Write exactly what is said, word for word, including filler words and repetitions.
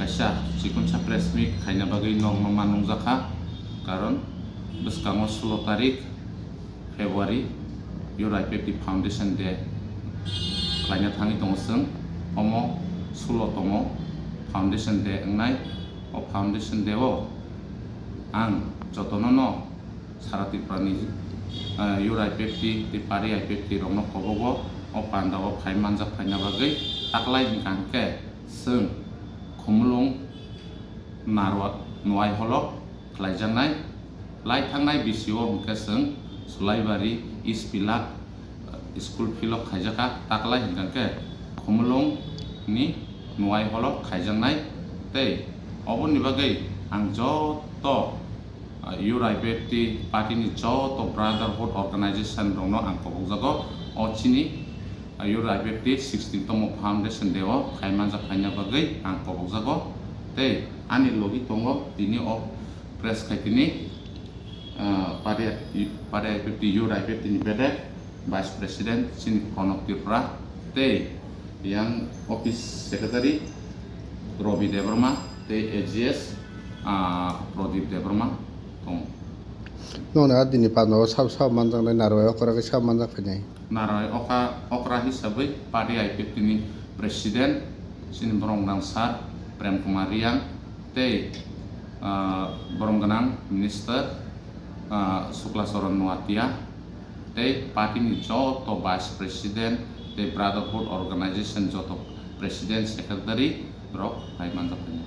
Kaisa chikonsa press meet khaina bagwi norokno ma nungjakha, karon bwskango sulo tarik February Youth I P F T Foundation Day khlaina thangwi tongo chwng. Omo sulo tongo Foundation Day wngnai. O Foundation Day o ang jotono no sara Tripura ni, eh, Youth I P F T tei Party I P F T rokno kobogo o panda o phai manjak phaina bagwi taklai hwnkha hwnkhe chwng Khumulwng Narwa Nuai Holo khlaijaknai. Lai thangnai bisio hwnkhe chwng Sulaibari East Pilak, eh, school field o khaijaka, taklai hwnkha khe Khumulwng ni Nuai Holo khaijaknai. Tei oboni bagwi ang joto, eh, Youth I P F T party ni joto brotherhood organization rokno ang kobokjago. O chini, eh, Youth I P F T sixteen tomo foundation day o phai manjak phaina bagwi ang kobokjago. Tei ani logi tongo tini o press khai tini, ah, Party, Party I P F T, Youth I P F T ni bedek Vice President chini Pranab Tripura tei yang Office Secretary Robi Debbarma tei A G S, ah, Pradip Debbarma tongo. Nokni a dini panda o sabo sabo manjaknai, Narwai okra khe sabo manjak phainai. Narwai okra, okra hisabwi Party I P F T ni President chini borok gwnang Sir Prem Kumar Reang tei, ah, borok gwnang Minister, ah, Sukla Charan Noatia tei party ni joto Vice President tei Brotherhood Organization joto President Secretary rok phai manjak phainai.